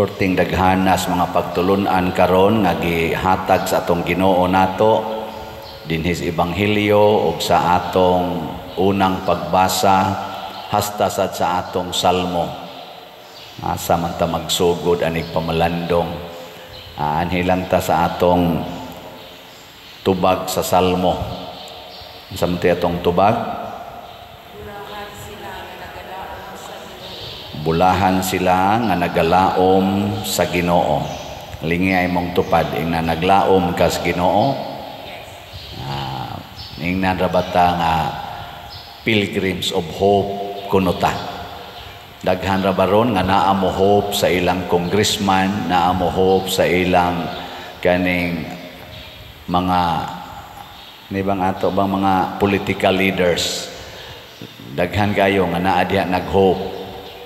Perting daghanas mga pagtulunan karon nga gihatag sa atong Ginoo nato dinhi sa Ebanghelyo ug sa atong unang pagbasa hasta sad sa atong Salmo. Asa man ta magsugod anig pamalandong? Anhi lang ta sa atong tubag sa Salmo. Unsa man atong tubag? Bulahan sila nga nagalaom sa Ginoo. Bulahan sila nga nagalaom sa Ginoo. Lingi ay mong tupad ingna naglaom ka sa Ginoo. Ingnan ra bata nga pilgrims of hope kuno ta. Daghan ra baron nga naa mo hope sa ilang congressman, naa mo hope sa ilang kaning mga ni bang ato bang mga political leaders. Daghan kayo nga naa diha nag-hope.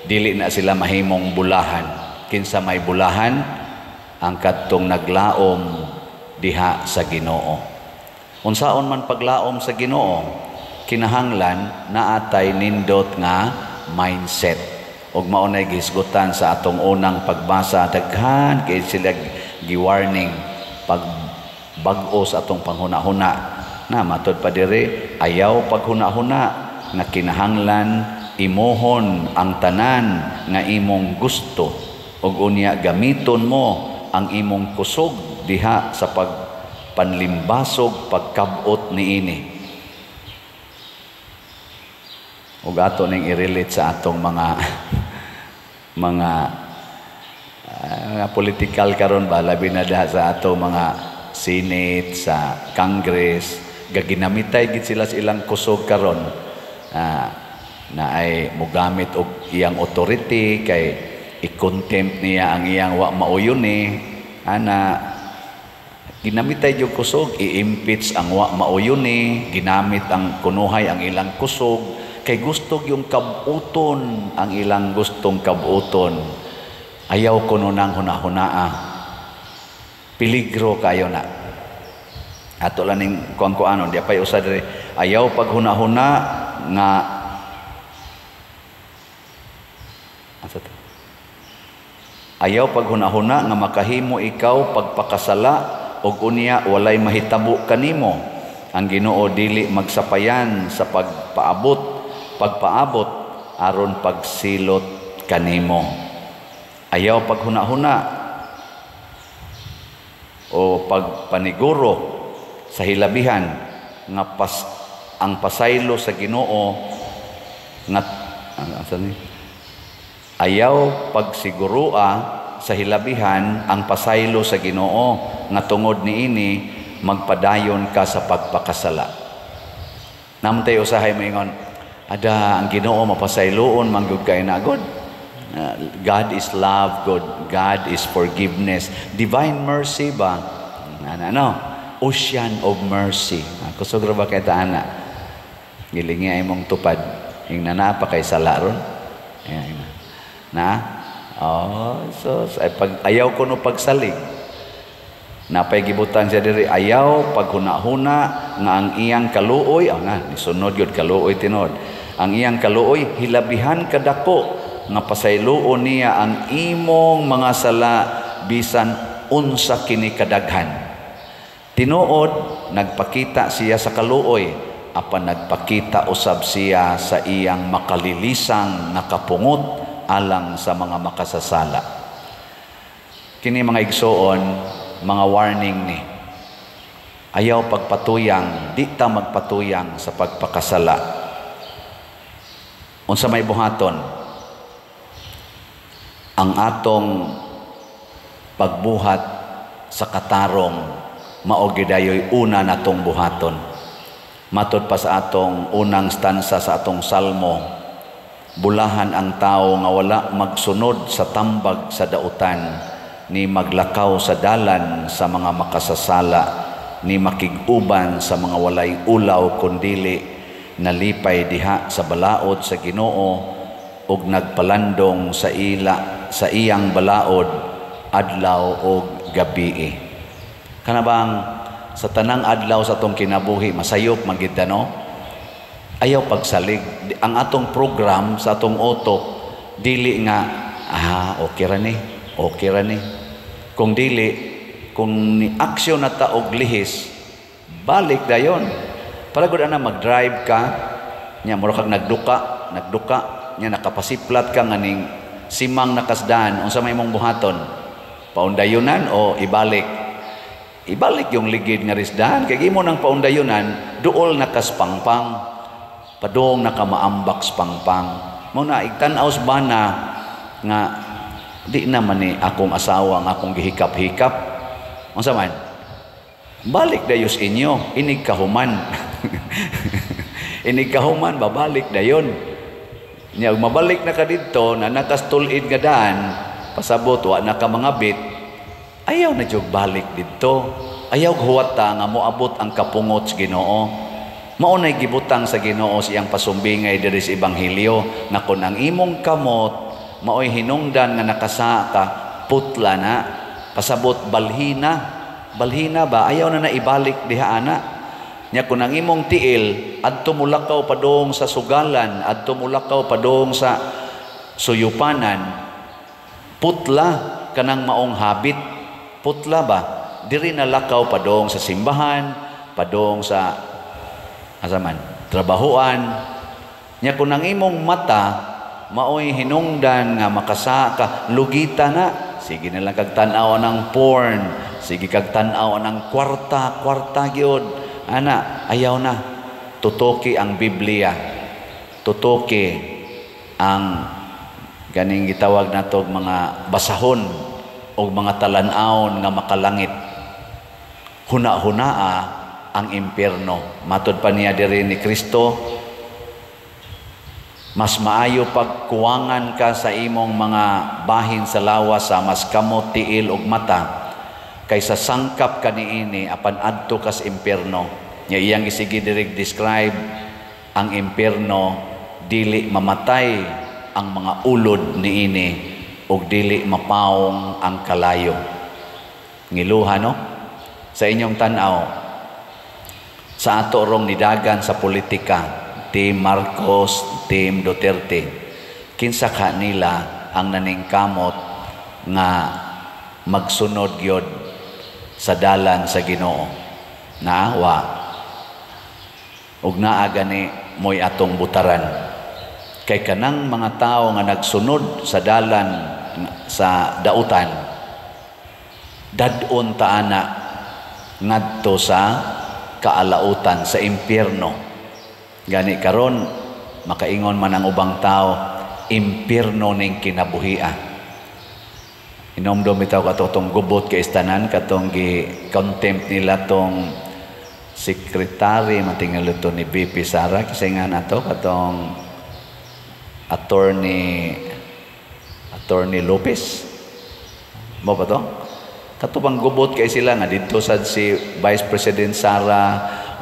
Dili na sila mahimong bulahan. Kinsa may bulahan? Ang kadtong naglaom diha sa Ginoo. Unsaon man paglaom sa Ginoo? Kinahanglan naatay nindot nga mindset. Ug mao nay gihisgutan sa atong unang pagbasa, daghan kay sila gi-warning pag bag-o sa atong panghuna-huna. Na matud pa diri, ayaw paghuna-huna nga kinahanglan imuhon ang tanan nga imong gusto ug unya gamiton mo ang imong kusog diha sa pagpanlimbasog pagkabot niini. Ug ato ning i-relate sa atong mga mga political karon ba, labi na diha sa atong mga Senate, sa Congress, gaginamitay gid sila sa ilang kusog karon. Na ay mogamit og iyang authority kay i-contempt niya ang iyang wa mauyon ni ana, ginamitay yung kusog, i-impeach ang wa mauyon ni, ginamit ang kunuhay ang ilang kusog kay gusto yung kabuton ang ilang gustong kabuton. Ayaw kuno nang hunahunaa, peligro kayo na. Ato lang ning kuan-kuanon di pay usa diri. Ayaw paghunahuna nga asa to? Ayaw paghunahuna nga makahimo ikaw pagpakasala og unya walay mahitabo kanimo. Ang Ginoo dili magsapayan sa pagpaabot aron pagsilot kanimo. Ayaw paghunahuna o pagpaniguro sa hilabihan nga ang pasaylo sa Ginoo nga asa ni? Ayaw pagsigurua sa hilabihan ang pasaylo sa Ginoo nga tungod niini magpadayon ka sa pagpakasala. Namtay usahay moingon, ada ang Ginoo mapasayloon man gyud kay na god. God is love, God. God is forgiveness. Divine mercy ba? Ano, ano? Ocean of mercy. Kusog ra ba kay ta ana? Gilingi ay mong tupad. Ingna na pa kay sala ron. Ayan, ingna. Na? Oh, so, ay, pag, ayaw ko no pagsalig. Napay gibutan siya diri, ayaw paghuna-huna nga ang iyang kaluoy, oh, nga, nisunod yun, kaluoy tinod. Ang iyang kaluoy, hilabihan kadako, nga pasayloon niya ang imong mga sala bisan unsa kini kadaghan. Tinuod, nagpakita siya sa kaluoy, apan nagpakita usab siya sa iyang makalilisang nakapungot alang sa mga makasasala. Kini mga igsoon, mga warning ni. Ayaw pagpatuyang, di ta magpatuyang sa pagpakasala. Unsa may buhaton? Ang atong pagbuhat sa katarong mao gidayoy una natong buhaton. Matod pa sa atong unang stanza sa atong salmo, bulahan ang tao nga wala magsunod sa tambag sa dautan, ni maglakaw sa dalan sa mga makasasala, ni makig-uban sa mga walay ulaw, kundili nalipay diha sa balaod sa Ginoo ug nagpalandong sa ila sa iyang balaod adlaw ug gabii. Kana bang sa tanang adlaw sa atong kinabuhi masayop man gid no? Ayaw pagsalig ang atong program sa atong utok, dili nga okay ra ni. Okay ra ni. Kung dili, kung ni aksyon na ta og lihis, balik dayon. Para gud ana, mag-drive ka nya mura kag nagduka, nagduka nya nakapasiplat ka nga ning simang nakasdaan, unsa may imong buhaton? Paundayunan o ibalik? Ibalik yung ligid nga risdahan kay imo nang paundayunan, duol na kas pangpang, padung na ka maambak sa pangpang. Mao na igtan-aw sa bana nga di naman ni akong asawa ang akong gihikap-hikap. Unsa man? Balik dayos inyo inig kahuman. Inig kahuman, babalik dayon niya. Ug mabalik na ka didto na nakastulid nga daan, pasabot wa na ka mga bit, ayaw na jud balik didto. Ayaw huwata nga moabot ang kapungot sa Ginoo. Mao nay gibutang sa Ginoo sa iyang pasumbingay diri sa Ebanghelyo nga kun ang imong kamot maoy hinungdan nga nakasa ka, putla na. Pasabot balhina, balhina ba, ayaw na na ibalik diha ana nya. Kun ang imong tiil adto mulakaw padung sa sugalan, adto mulakaw padung sa suyupanan, putla kanang maong habit. Putla ba, diri na lakaw padung sa simbahan, padung sa asa man trabahuan nya. Kun ang imong mata maoy hinungdan nga makasa ka, lugita na. Sige na lang kag tan-aw ng porn, sige kag tan-aw ng kwarta, kwarta gyud ana, ayaw na. Tutoki ang Biblia, tutoki ang ganing gitawag nato mga basahon o mga talan-awon nga makalangit. Huna-hunaa ang impyerno. Matod pa niya diri ni Kristo, mas maayo pagkuwangan ka sa imong mga bahin sa lawas sa mas kamot, tiil ug mata kaysa sangkap ka niini apan adto kas impyerno. Nya iyang isigi diri describe ang impyerno, dili mamatay ang mga ulod niini ug dili mapaong ang kalayo. Ngiluha, no? Sa inyong tan-aw, sa ato rong nidagan sa politika, Team Marcos, Team Duterte, kinsa ka nila ang naningkamot nga magsunod gyud sa dalan sa Ginoo? Na wa. Ug naa gani mo'y atong butaran. Kay kanang mga tao nga nagsunod sa dalan sa dautan, dad-on ta ana ngadto sa kaalautan, sa impyerno. Gani karon makaingon man ang ubang tao, impyerno ning kinabuhia. Inomdom bitaw kato tong gubot kay istanan, katong gi contempt nila tong sekretary matingalo to ni VP Sara, kasi nga nato katong Attorney Lopez mo ba to? Kato bang gubot kay sila nga didto sad si Vice President Sara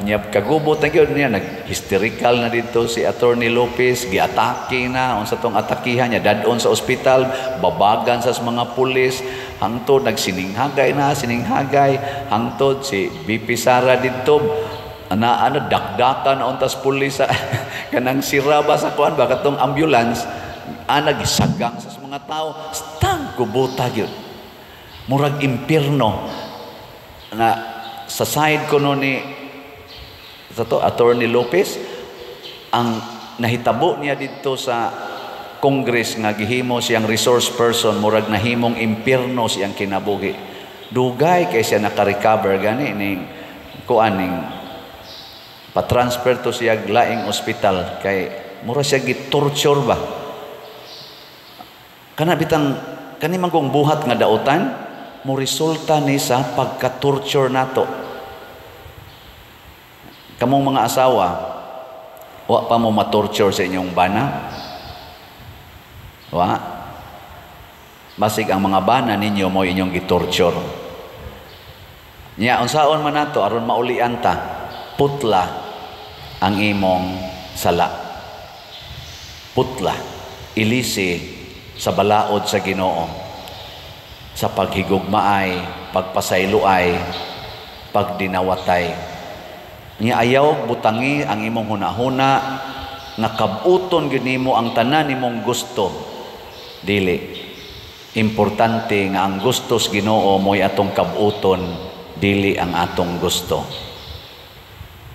nya, kagubot na gyud niya, nag-hysterical na didto si Attorney Lopez, giatake na, unsa tong atakihan niya, dad-on sa ospital, babagan sa mga pulis, hangtod nagsininghagay na, sininghagay, hangtod si VP Sara didto ana ana dakdakan untas pulis sa kanang sira ba sa kuan ba, katong ambulance ana, gisagang sa mga tao. Stang gubota gyud, murag impierno na sa side ko no ni sa to Attorney Lopez. Ang nahitabo niya didto sa Congress nga gihimo siyang resource person, murag nahimong impierno siyang kinabuhi. Dugay kay siya naka-recover. Gani ning kuan ning pa-transfer to siya laing ospital kay mura siya gi-torture ba. Kana bitang kani man kung buhat nga dautan mo resulta ni sa pagka-torture nato. Kamong mga asawa, wa pa mo ma-torture sa inyong bana? Wa? Basig ang mga bana ninyo mo inyong gitorture. Nya unsaon man nato aron maulian ta? Putla ang imong sala. Putla, ilisi sa balaod sa Ginoo, sa paghigugmaay, pagpasayloay, pagdinawatay. Nya ayaw butangi ang imong hunahuna nga kabuton gyud nimo ang tanan nimong gusto. Dili. Importante nga ang gusto sa Ginoo mo'y atong kabuton, dili ang atong gusto.